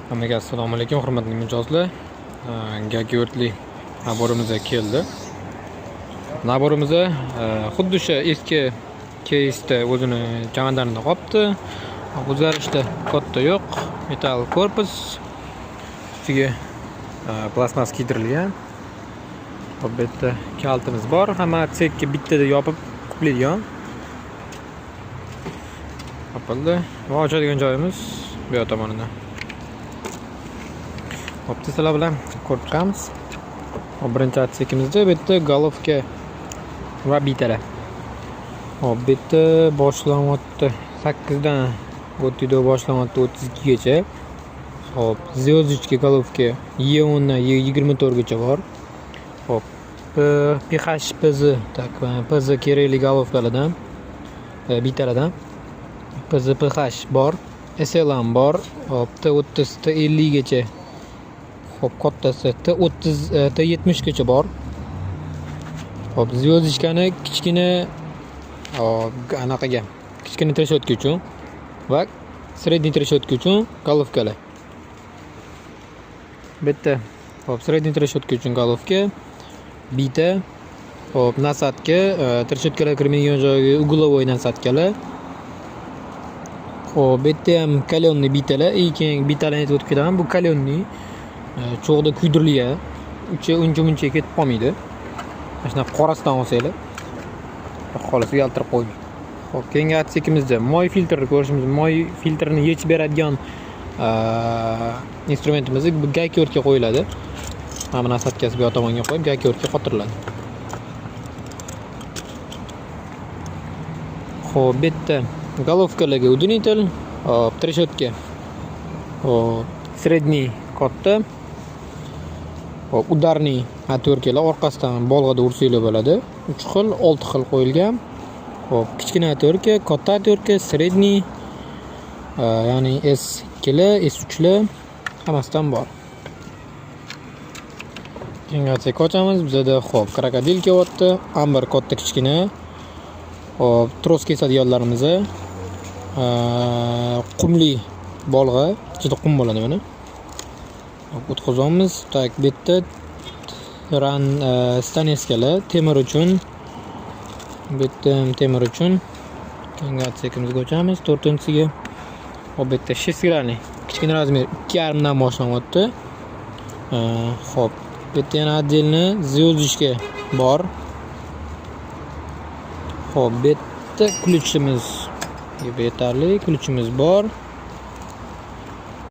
Hammaga assalomu alaykum, hurmatli mijozlar. Gagyortli набор imiz keldi. Набор imiz xuddi o'sha eski keysda o'zini chamadonida qolibdi. O'zgarishda katta yo'q. Metall korpus, ustiga plastmas kiydirilgan. Hop, bu yerda kalitimiz bor. Hamma отсек ka bittada yopib qulflaydigan. Yopildi. Va ochadigan joyimiz bu yoq tomonida. Hop, sizlar bilan ko'rib chiqamiz. Hop, birinchi отсек imizda bu yerda головка va bitalar. Hop, bu yerda boshlanyapti 8 dan o'tida boshlanyapti 32 gacha. Hop, звездочка головка E10 dan E24 gacha bor. Hop, PH PZ, так, PZ kerakli головка lardan, bitalardan PZ PH bor, SL ham bor. Hop, T30, T50 gacha. Hop, kattasi T30, T70 gacha bor. Hop, звездочка ni kichkina, hop, anaqaga, kichkina трещотка uchun va средний трещотка uchun головка lar. Bu yerda, hop, средний трещотка uchun головка, bita, hop, насадка, трещотка lar kirmaydigan joyiga угловой насадка lar. Hop, bu yerda ham каленый bitalar, и keyin bitalarni aytib o'tib ketaman. Bu каленый, cho'g'da kuydirilgan. Uchi uncha muncha ketib qolmaydi. Mana shunaqa qorasidan olsanglar, xolisi yaltirib qo'ymaydi. Hop, keyingi отсек imizda moy filtrini ko'rishimiz, moy filtrini yechib beradigan instrumentimiz bu гайковерт ga qo'yiladi. Mana bu насадка si bu yoq tomonga qo'yib, гайковерт ga qotiriladi. Xo'p, bu yerda головка larga удлинитель, hop, трещотка. Hop, средний katta. Hop, ударный отвертка lar orqasidan bolg'ada ursanglar bo'ladi. 3 xil, 6 xil qo'yilgan. Hop, kichkina отвертка, katta отвертка, средний, ya'ni S2 lar, S3 lar hammasidan bor. Keyingi отсек ochamiz. Bizada, hop, krokodil kelyapti. Amber katta, kichkina. Hop, tros kesadiganlarimiz, qumli bolg'a, ichida qum bo'ladi mana. Hop, o'tkazamiz. Так, bu yerda ran staneskalar temir uchun. Bu yerda ham temir uchun. Keyingi отсек imizga o'tamiz, to'rtinchisiga. Hop, bu yerda шестигранный, kichkina размер 2,5 dan boshlanyapti. Hop, bu yerda yana отдельно звездочка bor. Hop, bu yerda ключ imiz yetarli, ключ imiz bor.